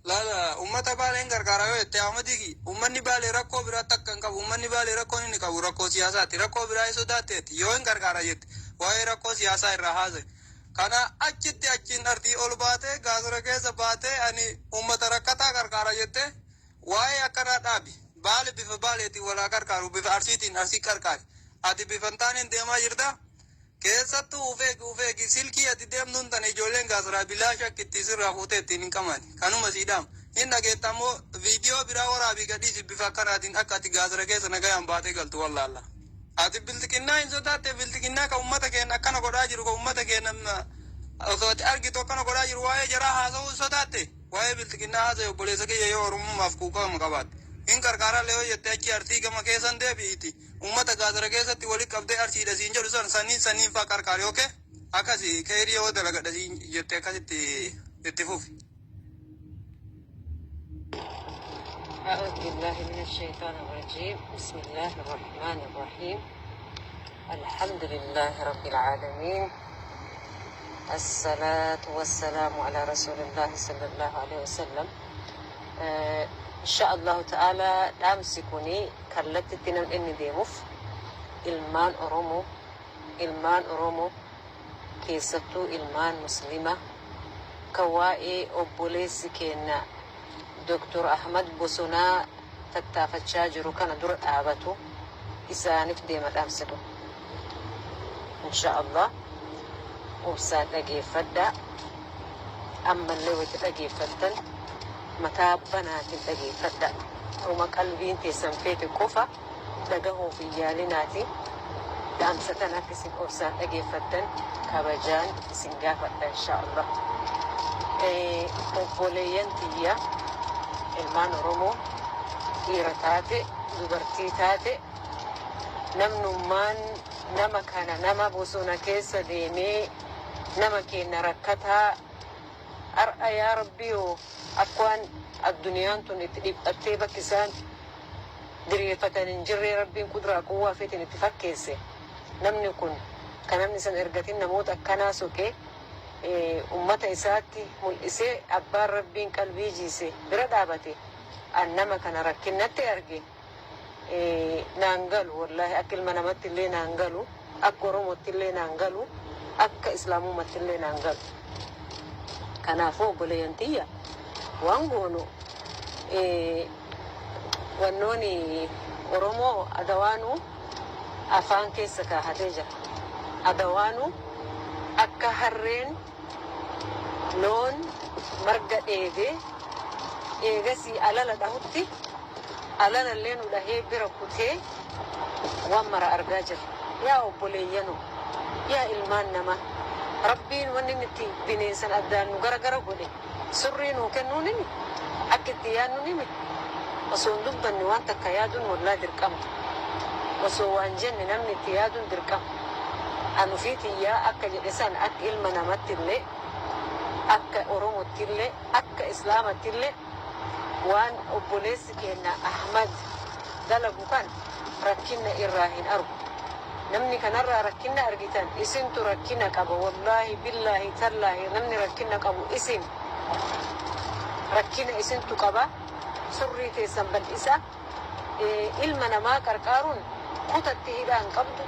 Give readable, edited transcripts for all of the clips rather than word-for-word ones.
Laala, ummata Baaleen gargaara yoo jette, Ahmadii, ummanni Baalee rakkoo biraatti akka hin qabu. Ummanni Baalee rakkoon inni qabu rakkoo siyaasaati. Rakkoo biraa sodaatteetti yoo hin gargaara jette, waa'ee rakkoo siyaasaa irraa haase. Kana achitti achiin ardii ol baatee gaazora keessa baatee ani ummata rakkataa gargaara jette, waa'ee akkanaa dhaabi. Baale bifa Baaleetiin walaa gargaaru, bifa Arsiitiin Arsii qarqaari. Ati bifa hin taaneen deemaa jirta. Keessattuu ufeegi, ufeegi. Silkii ati deemtuun tana ijoolleen gaasaraa bilaa shakkitti sirraa fuutee ittiin hin qamani. Kanuma siidhaam. Hin dhageetta ammoo viidiyoo biraa waraabii gadhiisi, bifa akkanaatiin akka ati gaasara keessa nagayaan baatee galtu wallaalla. Ati bilxiqinnaa hin sodaatte? Bilxiqinnaa ka ummata keenya akkana godhaa jiru, ka ummata keenya osoo ati argitu akkana godhaa jiru, waa'ee jaraa haasa'uu hin sodaatte? Waa'ee bilxiqinnaa haasa'e, obboleessa kiyya, yoo Oromummaaf quuqama qabaatte. Hin qarqaarallee yoo jette, achi Arsii gama keessan deebi'iiti. Ummata gaazara keessatti wali qabdee Arsiidha siin jedhu san saniin saniin faa qarqaari, okay? Akkasi keerii yoo dalagadha siin jette, akkasitti itti fufi. أعوذ بالله من الشيطان الرجيم. بسم الله الرحمن الرحيم. الحمد لله رب العالمين، الصلاة والسلام على رسول الله صلى الله عليه وسلم. إن شاء الله تعالى dhaamsi kuni kallattitti namni inni deemuuf ilmaan Oromoo, ilmaan Oromoo keessattuu ilmaan Muslima kan waa'ee obboleessi keenya Dr. Ahmad Bosonaa tattaafachaa jiru kana dura dhaabatu isaaniif deema dhaamsi kun. Insha Allah obsaan dhageeffadhaa. Ammallee wayita dhageeffattan mataa banaatiin dhageeffadhaa. Uma qalbiin teessan feete qofa dhagahuuf hin yaalinaati. Dhaamsa tan akka isin obsaan dhageeffattan kabajaan isin gaafadha, insha Allah. Obboleeyyan tiyya, ilmaan Oromoo, dhiira taate dubartii taate, namnummaan nama kana, nama bosona keessa deemee nama keenya rakkataa har'a, yaa Rabbiyoo, akkaan addunyaan tun itti dhiphattee bakki isaan diriirfatan hin jirree, Rabbiin kuduraa quwwaa feetiin itti fakkeesse. Namni kun kan namni san ergatin namoota akkanaa soqee ummata isaatti mul'isee, abbaan Rabbiin qalbii jiise bira dhaabate. An nama kana rakkinnatti arge naan galu, wallaahi, akka ilma namatti illee naan galu, akka Oromootti illee naan galu, akka Islaamummaatti illee naan galu. Kanaafuu obboleeyyan tiyya, waan goonu wannooni Oromoo adawaanuu afaan keessa kaahatee jira. Adawaanuu akka harreen loon marga dheedee eegasii alala dhahutti alalallee nu dhahee bira kutee waan mara argaa jira. Yaa obboleeyyano, yaa ilmaan namaa, Rabbiin wanni inni itti bineensan addaan nu gara gara godhe surrii nuu kennuun himi, akka itti yaadnuun himi. Osoo hin dubbanne waan takka yaaduun wallaa dirqama. Osoo waan jenne namni itti yaaduun dirqama. An ufii tiyyaa akka jedhe san, akka ilma namatti illee, akka Oromootti illee, akka Islaamatti illee, waan obboleessi keenya Ahmad dalagu kan rakkinna irraa hin argu. Namni kanarraa rakkinna argitan isintu rakkina qaba. Wallaahi, billaahi, tallaahi, namni rakkina qabu isin. Rakkina isintu qaba. Surrii teessan bal'isa. Ilma namaa qarqaaruun kutatti hidhaa hin qabdu,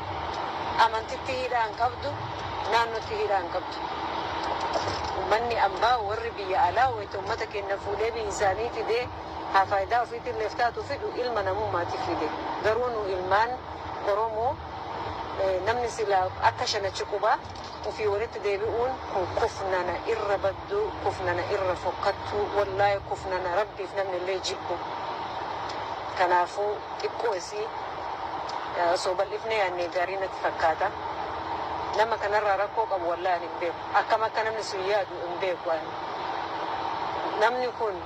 amantitti hidhaa hin qabdu, naannotti hidhaa hin qabdu. Ummanni ambaa, warri biyya alaa, wayita ummata keenya fuudhee biyya isaanii fidee haa faayidaa ofiitiin leeftaatu fidu, ilma namummaatiif fide. Garuu nu ilmaan Oromoo namni silaa akka shanachi qubaa ofii walitti deebi'uun kun kufnana irra badduu, kufnana irra fokkattuu, wallaahi kufnana Rabbiif namni illee jibbu. Kanaafuu xiqqoo isii osoo bal'ifnee yaadne gaarii natti fakkaata. Nama kanarraa rakkoo qabu wallaahi ani hin beeku. Akkam akka namni sun yaadu hin beeku ani. Namni kun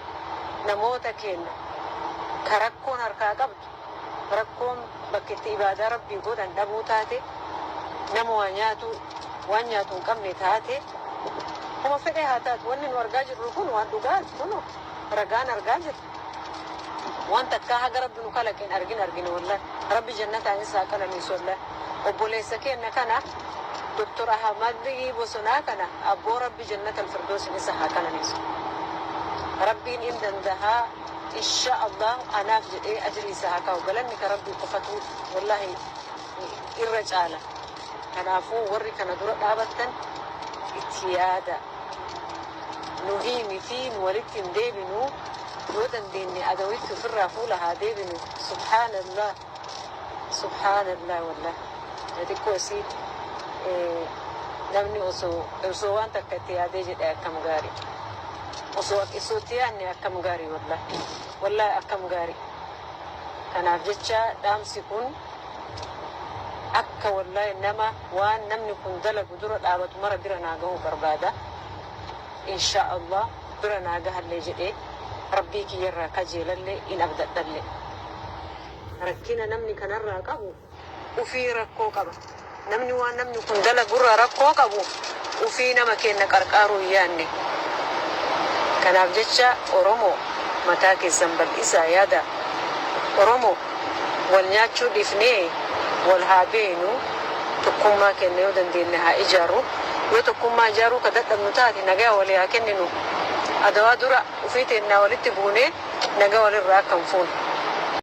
namoota keenya ka rakkoon harkaa qabdu, rakkoon bakka itti ibaadaa Rabbii godhan dhabuu taate, nama waa nyaatu waan nyaatu hin qabne taate, kuma fedhe haa taatu, wanni nu argaa jirru kun waan dhugaati. Kun ragaan argaa jirra. Waan takkaa haga Rabbi nu kalaqeen argin argine. Wallahi Rabbi jannataan isaa qananiisu. Wallahi obboleessa keenya kana, Doktor Ahmad Bosonaa kana, abboo Rabbi jannata alfirdoosin isa haa qananiisu. Rabbiin in dandahaa, insha Allah anaaf jedhee ajrii isaa haa kaa'u. Galanni ka Rabbii qofatu wallahi irra caala. Kanaafuu warri kana dura dhaabattan itti yaada. Nu hiimi fi nu walitti hin deebinu, yoo dandeenye adawitti ofirraa fuula haa deebinu. Subhaanallah, subhaanallah, wallah xiqqoo isii namni osoo waan takka itti yaadee jedhe akkam gaarii. Osoo itti yaadne akkam gaarii, wallah wallahi akkam gaarii. Kanaaf jecha dhaamsi kun akka wallahi nama waan namni kun dalagu dura dhaabatu mara bira naa gahuu barbaada. Insha Allah bira naa gahallee jedhee Rabbii kiyyarraa kajeelallee in abdadhallee. Rakkina namni kanarraa qabu ufii rakkoo qaba. Namni waan namni kun dalagurraa rakkoo qabu ufii nama kenna qarqaaruu hin yaanne. Kanaaf jecha Oromoo, mataa keessan bal'isaa yaada. Oromoo, wal nyaachuu dhiifnee wal haa beenu. Tokkummaa kenna yoo dandeenye haa ijaarru. Yoo tokkummaa ijaaruu ka dadhabnu taate nagaa walii haa kenninu. Adawaa dura ufii teennaa walitti buunee nagaa walirraa akka hin fuune.